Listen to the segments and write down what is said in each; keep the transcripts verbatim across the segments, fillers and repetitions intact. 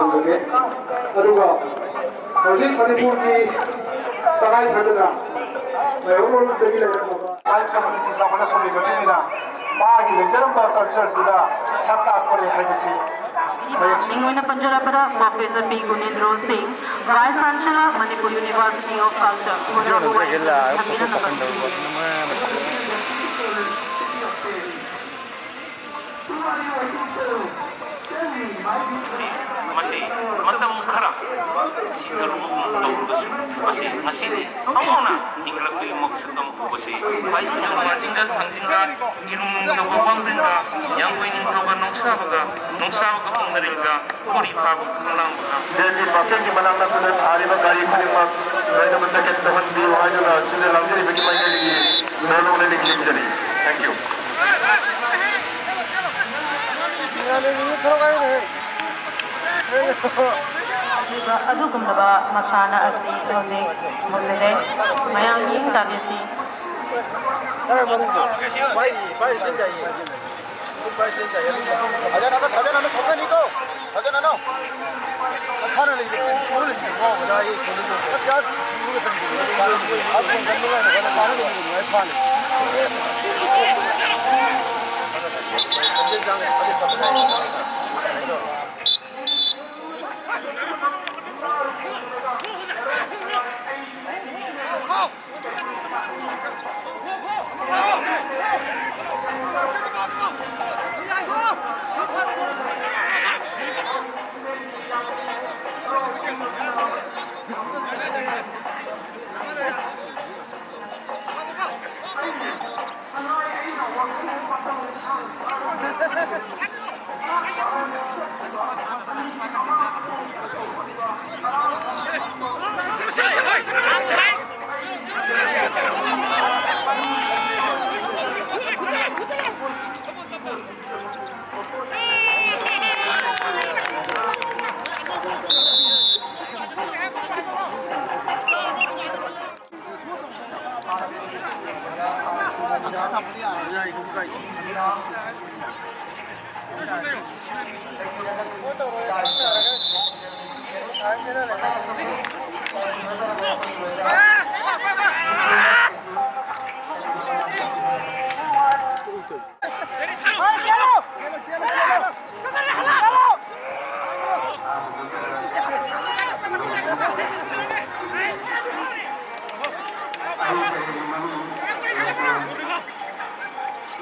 ꯊꯝꯖꯒꯦ꯫ ꯑꯗꯨꯒ ꯍꯧꯖꯤꯛ ꯃꯅꯤꯄꯨꯔꯒꯤ ꯇꯉꯥꯏ ꯐꯗꯅ ꯃꯩꯍꯧꯔꯣꯜꯗꯒꯤ ꯂꯩꯔꯝꯂꯕ ꯂꯥꯏ ꯁꯃꯤꯇꯤ ꯆꯥꯎꯈꯠꯂꯛꯄꯒꯤ ꯃꯇꯨꯡ ꯏꯟꯅ ꯃꯥꯒꯤ ꯂꯩꯖꯔꯝꯕ cultureꯗꯨꯗ ꯁꯛ ꯇꯥꯛꯄꯅꯤ ꯍꯥꯏꯕꯁꯤ ꯃꯌꯦꯛ ꯃꯤꯡ ꯑꯣꯏꯅ ꯄꯟꯖꯔꯕꯗ Professor ꯄꯤ ꯒꯨꯅꯦꯟꯗ꯭ꯔꯣ ꯁꯤꯡ, Vice Chancellor, Manipur University of Culture, ꯃꯣꯏꯔꯥꯡ ꯋꯥꯏ ꯊꯝꯕꯤꯔꯝꯂꯕ ꯃꯁꯤ ꯃꯇꯝ ꯈꯔ ꯁꯤꯊꯔꯨꯕꯒꯨꯝ ꯇꯧꯔꯒꯁꯨ, ꯃꯁꯤ ꯉꯁꯤꯗꯤ ꯑꯃꯨꯛ ꯍꯟꯅ ꯍꯤꯡꯒꯠꯂꯛꯄꯒꯤ ꯃꯁꯛ ꯑꯃ ꯎꯕꯁꯤ ꯐꯩ꯫ ꯌꯥꯝꯕꯁꯤꯡꯗ ꯊꯥꯡꯖꯤꯡꯒ ꯏꯔꯨꯝ ꯇꯧꯕ ꯄꯥꯝꯖꯤꯟꯒ ꯌꯥꯡꯒꯣꯏ ꯅꯤꯡꯊꯧꯒ ꯅꯣꯡꯁꯥꯕꯒ, ꯅꯣꯡꯁꯥꯕꯒ ꯄꯨꯡꯅꯔꯤꯒ ꯀꯣꯔꯤ ꯐꯥꯕꯒ ꯈꯣꯡꯂꯥꯡꯕꯒ ꯁꯤꯗꯒꯤ ꯄꯥꯀꯤꯡꯒꯤ ꯃꯅꯥꯛ ꯅꯛꯄꯗ ꯊꯥꯔꯤꯕ ꯒꯥꯔꯤ ꯈꯨꯗꯤꯡꯃꯛ ꯂꯣꯏꯅꯃꯛ ticket ꯇꯧꯍꯟꯕꯤꯌꯨ ꯍꯥꯏꯗꯨꯅ ꯁꯤꯗ ꯂꯥꯡꯖꯔꯤꯕꯒꯤ ꯃꯥꯏꯀꯩꯗꯒꯤ ꯃꯣꯂꯣꯝꯅ ꯅꯤꯡꯁꯤꯡꯖꯔꯤ꯫ Thank you. ꯑꯗꯨꯒꯨꯝꯂꯕ ꯃꯁꯥꯟꯅ ꯑꯁꯤ ꯍꯧꯖꯤꯛ ꯍꯧꯖꯤꯛ ꯃꯌꯥꯝ ꯃꯤꯠꯌꯦꯡ ꯇꯥꯕꯤꯁꯤ꯫ ꯐꯖꯅ ꯊꯥꯖꯅꯅ ꯁꯣꯛꯀꯅꯤꯀꯣ꯫ ꯐꯖꯅꯅꯣ꯫ ꯐꯅ ꯂꯩꯔꯦ꯫ ꯄꯨꯔ ꯂꯩꯁꯤꯅꯦ꯫ ꯉꯥꯎꯕꯗ ꯑꯩ ꯀꯣꯟꯗ ꯇꯧꯕ꯫ ꯅꯠꯇꯦ, ꯑꯥ, ꯄꯨꯔꯒ ꯆꯪꯈꯤꯕꯅꯦ꯫ ꯑꯥ, ꯀꯣꯟ ꯆꯪꯕ ꯀꯥꯏꯅ ꯀꯩꯅꯣ ꯇꯥꯅ ꯂꯩꯕꯅꯦ꯫ ꯑꯩ ꯐꯥꯅꯤ꯫ ꯂꯝꯖꯦꯜ ꯆꯥꯡ ꯐꯖꯅ ꯇꯧꯕ ꯂꯩꯔꯦ꯫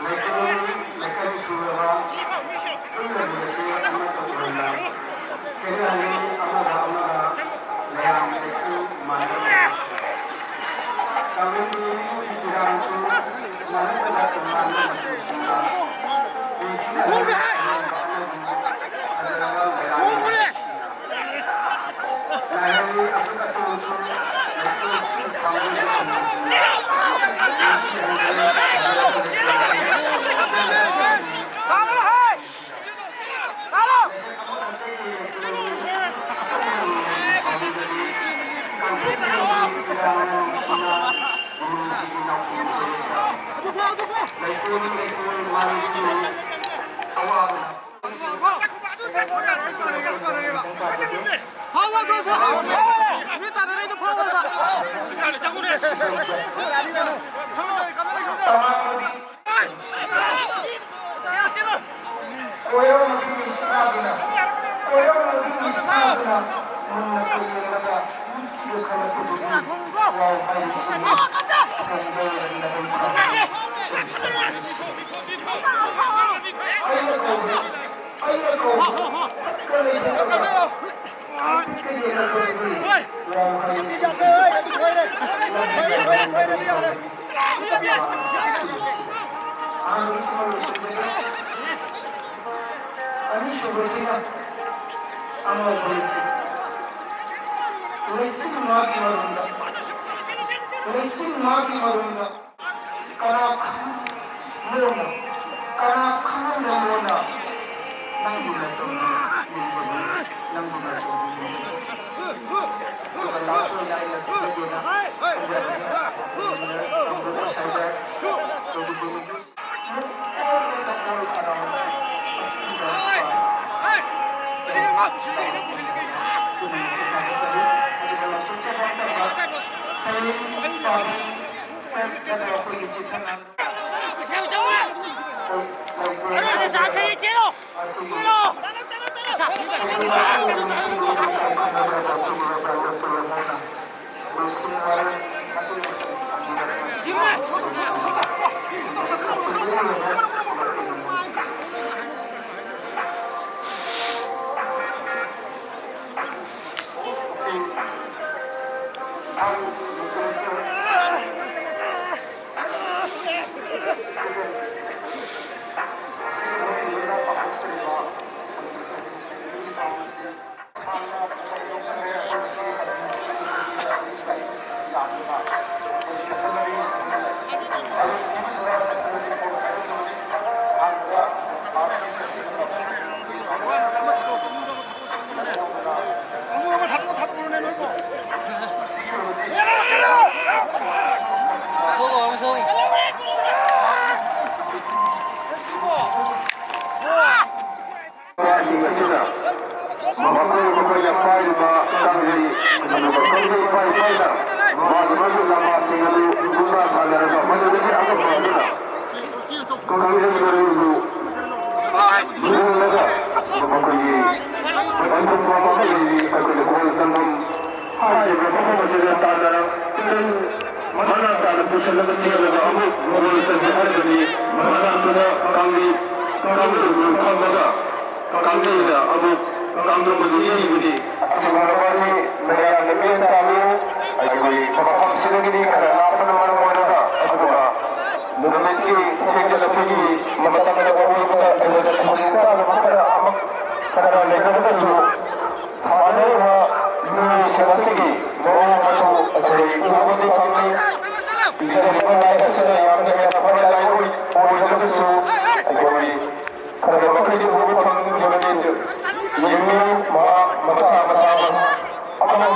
ꯂꯩꯀꯣꯜ ꯂꯩꯀꯣꯜ ꯁꯨꯔꯕ ꯄꯨꯟꯅ ꯂꯩꯕꯁꯦ ꯑꯃꯠꯇ ꯑꯣꯏꯅ ꯈꯦꯠꯅꯍꯜꯂꯤ, ꯑꯃꯒ ꯑꯃꯒ ꯃꯌꯥꯝꯗꯁꯨ ꯃꯥꯟꯅꯗꯦ꯫ ꯀꯥꯡꯂꯦꯟꯒꯤ ꯐꯤꯔꯥꯜꯁꯨ ꯃꯥꯟꯅꯗꯕ ꯇꯣꯉꯥꯟꯕ ꯃꯆꯨꯁꯤꯡꯅ ꯅꯤꯡꯊꯤꯅ ꯍꯔꯥꯎꯕ ꯑꯃꯗꯤ ꯐꯖꯔꯕ ꯃꯌꯥꯝ ꯑꯅꯤꯁꯨꯕꯁꯤꯅ ꯑꯉꯧꯕ ꯂꯩꯆꯤꯜ꯫ ꯂꯩꯆꯤꯜ ꯃꯥꯒꯤ ꯃꯔꯨꯝꯗ, ꯂꯩꯆꯤꯜ ꯃꯥꯒꯤ ꯃꯔꯨꯝꯗ ꯀꯅꯥ ꯈꯪꯂꯝꯂꯣꯅ, ꯀꯅꯥ ꯈꯪꯂꯝꯂꯣꯅ ꯅꯪꯒꯤ ꯅꯇꯧꯗꯨ ꯌꯦꯡꯕꯅꯤ, ꯅꯪꯒꯤ ꯅꯇꯧꯗꯨ ꯌꯦꯡꯕꯅꯤ꯫ ꯑꯗꯨꯒ last ꯑꯣꯏꯅ ꯑꯩꯅ ꯈꯪꯖꯒꯦꯅ ꯈꯟꯖꯕꯅꯤ꯫ ꯇꯧꯕ ꯉꯁꯥꯏꯗ ꯇꯧꯕꯤꯕꯅꯤ꯫ ꯃꯨꯛ ꯑꯣꯏꯅ ꯇꯧꯕ ꯍꯔꯥꯎ꯫ ꯑꯁꯤꯗ ꯂꯨꯄꯥ ꯆꯍꯨꯝ꯫ ꯁꯤꯡ ꯑꯁꯤꯅ ꯃꯈꯣꯏ ꯃꯈꯣꯏꯅ ꯄꯥꯏꯔꯤꯕ ꯀꯥꯡꯖꯩ, ꯑꯗꯨꯒ ꯀꯥꯡꯖꯩ ꯄꯥꯏ ꯄꯥꯏꯅ ꯃꯥꯒꯤ ꯃꯥꯒꯤ ꯂꯝꯕꯥꯁꯤꯡ ꯑꯗꯨ ꯃꯨꯛꯅꯥ ꯁꯥꯟꯅꯔꯒ ꯃꯗꯨꯗꯒꯤ ꯑꯉꯝꯕ ꯑꯗꯨꯅ ꯀꯥꯡꯖꯩ ꯃꯔꯨꯗꯨ ꯃꯨꯜꯂꯒ ꯃꯈꯣꯏꯒꯤ ꯄꯟꯊꯨꯡꯐꯝ ꯑꯃ ꯂꯩꯔꯤ꯫ ꯑꯩꯈꯣꯏꯅ ꯒꯣꯜ ꯆꯪꯐꯝ ꯍꯥꯏꯔꯤꯕ ꯃꯐꯝ ꯑꯁꯤꯗ ꯇꯥꯟꯅꯔꯛ ꯃꯅꯥꯛ ꯇꯥꯅ ꯄꯨꯁꯤꯜꯂꯒ ꯆꯦꯜꯂꯒ ꯑꯃꯨꯛ ꯒꯣꯜ ꯆꯟꯒꯦ ꯍꯥꯏꯔꯒꯗꯤ ꯃꯅꯥꯛꯇꯨꯗ ꯀꯥꯡꯖꯩ ꯀꯥꯡꯖꯩ ꯐꯝꯃꯒ ꯀꯥꯡꯖꯩꯅ ꯑꯃꯨꯛ ꯀꯥꯡꯗ꯭ꯔꯨꯝ ꯑꯗꯨ ꯌꯩꯕꯅꯤ꯫ ꯑꯁꯤꯒꯨꯝꯂꯕ ꯑꯁꯤ ꯃꯌꯥꯝꯅ ꯃꯤꯠꯌꯦꯡ ꯇꯥꯕꯤꯌꯨ꯫ ꯑꯩꯈꯣꯏ ꯃꯐꯝꯁꯤꯗꯒꯤꯗꯤ ꯈꯔ ꯂꯥꯞꯄꯅ ꯃꯔꯝ ꯑꯣꯏꯔꯒ ꯑꯗꯨꯒ ꯅꯨꯃꯤꯠꯀꯤ ꯊꯦꯡꯖꯤꯜꯂꯛꯄꯒꯤ ꯃꯇꯝꯅ ꯑꯣꯏꯕꯅ ꯑꯩꯈꯣꯏꯗ ꯈꯨꯗꯣꯡꯆꯥꯗꯕ ꯈꯔ ꯑꯃ ꯈꯔ ꯂꯩꯖꯔꯒꯁꯨ ꯁꯥꯟꯅꯔꯤꯕ ꯃꯤꯑꯣꯏꯁꯤꯡ ꯑꯁꯤꯒꯤ ꯃꯑꯣꯡ ꯃꯇꯧ ꯑꯩꯈꯣꯏ ꯎꯕꯗꯤ ꯐꯪꯏ꯫ ꯄꯤꯖꯔꯤꯕ ꯂꯥꯏ ꯑꯁꯤꯅ ꯌꯥꯝꯅ ꯍꯦꯟꯅ ꯐꯕ ꯂꯥꯏ ꯑꯣꯏ-, ꯑꯣꯏꯔꯒꯁꯨ ꯑꯩꯈꯣꯏ ꯈꯔ ꯃꯈꯩꯗꯤ ꯎꯕ ꯐꯪꯂꯤꯕꯅꯤ꯫ ꯌꯦꯡꯕꯤꯌꯨ, ꯃꯍꯥꯛ ꯃꯁꯥ ꯃꯁꯥ ꯃꯁꯥ ꯑꯃꯃꯝ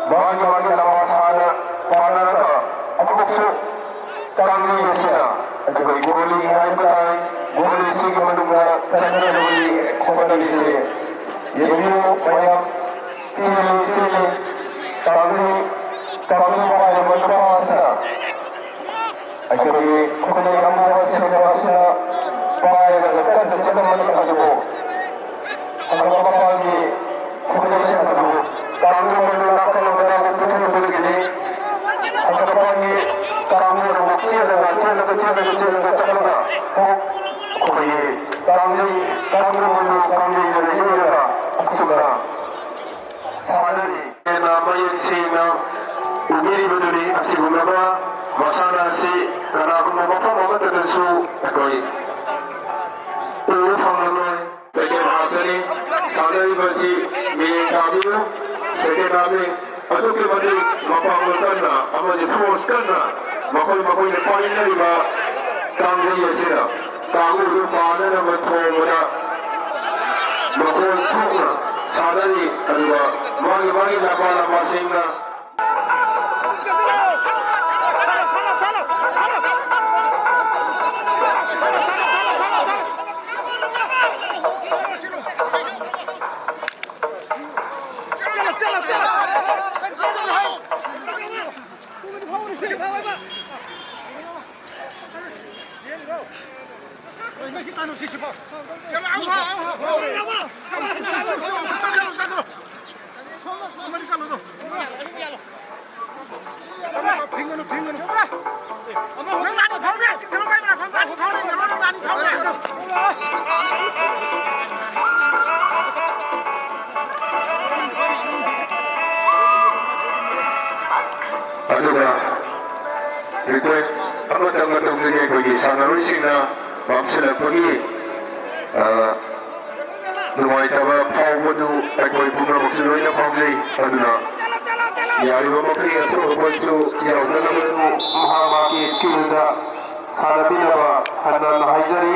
ꯃꯥꯒꯤ ꯃꯥꯒꯤ ꯂꯝꯕꯥ ꯁꯥꯟꯅ ꯄꯥꯟꯅꯔꯒ ꯑꯃꯨꯛꯁꯨ ꯀꯥꯡꯖꯩ ꯑꯁꯤꯅ ꯑꯩꯈꯣꯏ ꯒꯣꯂꯤ ꯍꯥꯏꯕ ꯇꯥꯏ꯫ ꯒꯣꯂꯤꯁꯤꯒꯤ ꯃꯅꯨꯡꯗ ꯆꯪꯅꯅꯕꯒꯤ ꯍꯣꯠꯅꯔꯤꯁꯦ ꯌꯦꯡꯕꯤꯌꯨ ꯃꯌꯥꯝ꯫ ꯆꯦꯜꯂꯤ, ꯆꯦꯜꯂꯤ꯫ ꯀꯥꯡꯖꯩ, ꯀꯥꯡꯖꯩ ꯄꯥꯏꯔꯕ ꯅꯨꯄꯥ ꯑꯁꯤꯅ ꯑꯩꯈꯣꯏꯒꯤ ꯈꯨꯗꯩ ꯑꯃꯨꯕ ꯁꯦꯠꯄ ꯑꯁꯤꯅ ꯄꯥꯏꯔꯒ ꯀꯟꯅ ꯆꯠꯂꯝꯕꯅꯤ꯫ ꯑꯗꯨꯕꯨ ꯍꯪꯒꯥꯝ ꯃꯄꯥꯟꯒꯤ ꯈꯨꯗꯩꯁꯤꯡ ꯑꯗꯨ ꯀꯥꯡꯂꯨꯞ ꯑꯗꯨ ꯅꯥꯀꯜ ꯑꯃꯗ ꯑꯃꯨꯛ ꯄꯨꯊꯣꯛꯄꯗꯒꯤꯗꯤ ꯍꯪꯒꯥꯝ ꯃꯄꯥꯟꯒꯤ ꯀꯥꯡꯂꯨꯞ ꯑꯗꯨ ꯑꯃꯨꯛ ꯆꯦꯜꯂꯒ, ꯆꯦꯜꯂꯒ, ꯆꯦꯜꯂꯒ, ꯆꯦꯜꯂꯒ ꯆꯠꯂꯒ ꯑꯃꯨꯛ ꯑꯩꯈꯣꯏꯒꯤ ꯀꯥꯡꯖꯩ ꯀꯥꯡꯂꯨꯞ ꯑꯗꯨ ꯀꯥꯡꯖꯩꯗꯨꯅ ꯌꯩꯔꯒ ꯑꯁꯨꯝꯅ ꯁꯥꯟꯅꯔꯤ꯫ ꯍꯦꯟꯅ ꯃꯌꯦꯛ ꯁꯦꯡꯅ ꯎꯕꯤꯔꯤꯕꯗꯨꯅꯤ꯫ ꯑꯁꯤꯒꯨꯝꯂꯕ ꯃꯁꯥꯟꯅ ꯑꯁꯤ ꯀꯅꯥꯒꯨꯝꯕ ꯃꯐꯝ ꯑꯃꯠꯇꯗꯁꯨ ꯑꯩꯈꯣꯏ ꯎꯕ ꯐꯪꯂꯔꯣꯏ꯫ ꯁꯦꯀꯦꯟ ꯍꯥꯞꯇꯅꯤ ꯁꯥꯟꯅꯔꯤꯕꯁꯤ꯫ ꯃꯤꯠꯌꯦꯡ ꯇꯥꯕꯤꯌꯨ꯫ ꯁꯦꯀꯦꯟ ꯍꯥꯞꯅꯤ꯫ ꯑꯗꯨꯛꯀꯤ ꯃꯇꯤꯛ ꯃꯄꯥꯡꯒꯜ ꯀꯟꯅ ꯑꯃꯗꯤ ꯐꯣꯔꯁ ꯀꯟꯅ ꯃꯈꯣꯏ ꯃꯈꯣꯏꯅ ꯄꯥꯏꯅꯔꯤꯕ ꯀꯥꯡꯖꯩ ꯑꯁꯤꯗ ꯀꯥꯡꯕꯨꯗꯨ ꯄꯥꯟꯅꯅꯕ ꯊꯣꯡꯕꯗ ꯃꯈꯣꯜ ꯊꯣꯛꯅ ꯁꯥꯟꯅꯔꯤ꯫ ꯑꯗꯨꯒ ꯃꯥꯒꯤ ꯃꯥꯒꯤ ꯂꯝꯕꯥ ꯂꯝꯕꯥꯁꯤꯡꯅ ꯑꯗꯨꯒ ꯔꯤꯀ꯭ꯋꯦꯁ ꯑꯃꯇꯪꯒ ꯇꯧꯖꯒꯦ꯫ ꯑꯩꯈꯣꯏꯒꯤ ꯁꯥꯟꯅꯔꯣꯏꯁꯤꯡꯅ ꯄꯥꯝꯁꯤꯜꯂꯛꯄꯒꯤ, ꯑ, ꯅꯨꯡꯉꯥꯏꯇꯕ ꯐꯥꯎꯕꯗꯨ ꯑꯩꯈꯣꯏ ꯄꯨꯝꯅꯃꯛꯁꯨ ꯂꯣꯏꯅ ꯐꯥꯎꯖꯩ꯫ ꯑꯗꯨꯅ ꯌꯥꯔꯤꯕ ꯃꯈꯩ ꯑꯁꯣꯛ ꯑꯄꯟꯁꯨ ꯌꯥꯎꯗꯅꯕꯁꯨ ꯃꯍꯥꯛ ꯃꯍꯥꯛꯀꯤ ꯁ꯭ꯀꯤꯜꯗ ꯁꯥꯟꯅꯕꯤꯅꯕ ꯍꯟꯅ ꯍꯟꯅ ꯍꯥꯏꯖꯔꯤ꯫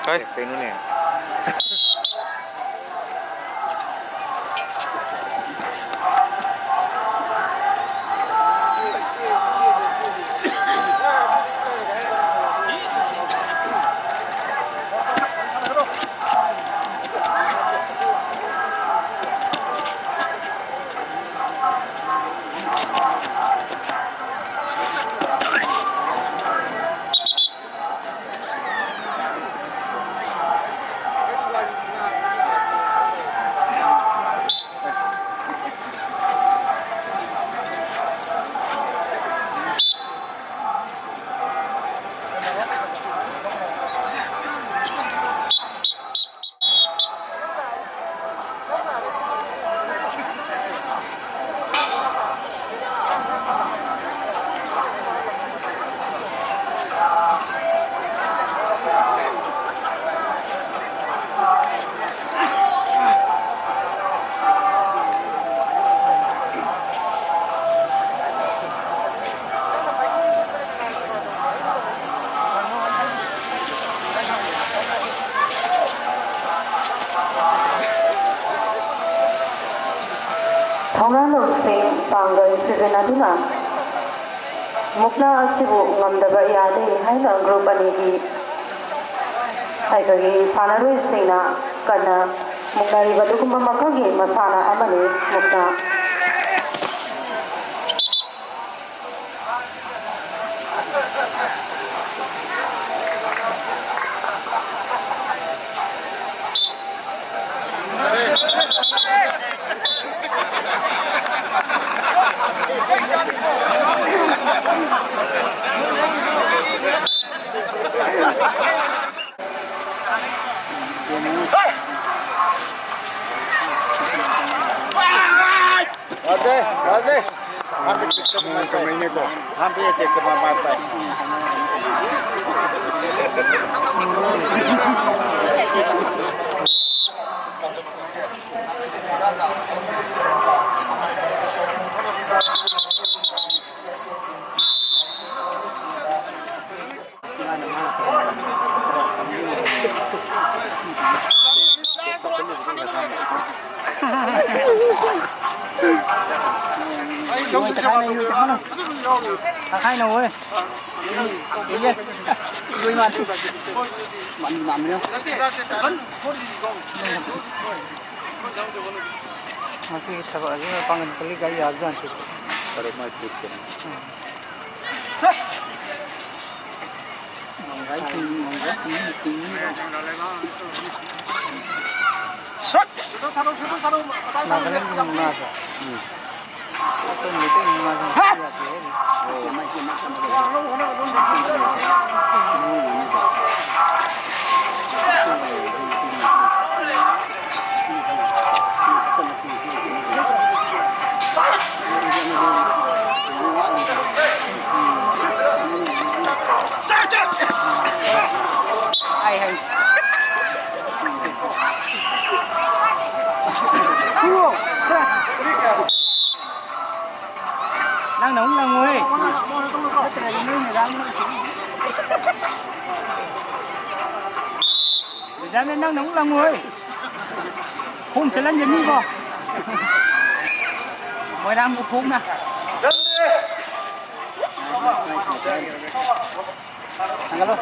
ꯀꯥꯏ? ꯀꯩꯅꯣꯅꯦ? ꯊꯧꯅꯥꯂꯣꯟꯁꯤꯡ ꯄꯥꯡꯒꯜ ꯁꯤꯖꯤꯟꯅꯗꯨꯅ ꯃꯨꯛꯅꯥ ꯑꯁꯤꯕꯨ ꯉꯝꯗꯕ ꯌꯥꯗꯦ ꯍꯥꯏꯅ ꯒ꯭ꯔꯨꯞ ꯑꯅꯤꯒꯤ ꯑꯩꯈꯣꯏꯒꯤ ꯁꯥꯟꯅꯔꯣꯏꯁꯤꯡꯅ ꯀꯟꯅ ꯃꯨꯛꯅꯔꯤꯕ ꯑꯗꯨꯒꯨꯝꯕ ꯃꯈꯜꯒꯤ ꯃꯁꯥꯟꯅ ꯑꯃꯅꯤ ꯃꯨꯛꯅꯥ꯫ ꯌꯥꯗꯦ, ꯌꯥꯗꯦ꯫ ꯍꯥꯟꯅ ꯇꯦꯛꯇ ꯑꯗꯨꯃꯥꯏꯅ ꯇꯧ꯫ ꯍꯥꯟꯅ ꯇꯦꯛꯇ ꯑꯗꯨꯃꯥꯏꯅ ꯇꯧ꯫ ꯉꯁꯤꯒꯤ ꯊꯕꯛ ꯑꯁꯤ ꯃꯄꯥꯡꯒꯜ ꯀꯜꯂꯤ, ꯒꯥꯔꯤ ꯌꯥꯕꯖꯥꯠ ꯅꯠꯇꯦ꯫ ꯐꯔꯦ, ꯃꯥꯏ ꯇꯦꯛꯇꯅ꯫ ꯅꯥꯒꯥꯂꯦꯟꯒꯤ ꯃꯨꯛꯅꯥꯁꯦ꯫ ꯑꯩꯈꯣꯏ ꯃꯩꯇꯩ ꯃꯨꯛꯅꯥꯁꯦ ꯌꯥꯗꯦ ꯍꯥꯏꯔꯤ꯫ ꯅꯪꯅ ꯑꯃꯨꯛ ꯂꯪꯉꯨꯍꯦ꯫ ꯕꯦꯟꯖꯥꯃꯤꯟ, ꯅꯪꯅ ꯑꯃꯨꯛ ꯂꯪꯉꯨꯍꯦ꯫ ꯈꯣꯡ ꯆꯠꯍꯟꯖꯅꯤꯀꯣ꯫ ꯃꯣꯏꯔꯥꯡ ꯎꯈꯣꯡꯅ꯫ ꯊꯥꯡꯒꯠꯂꯣ꯫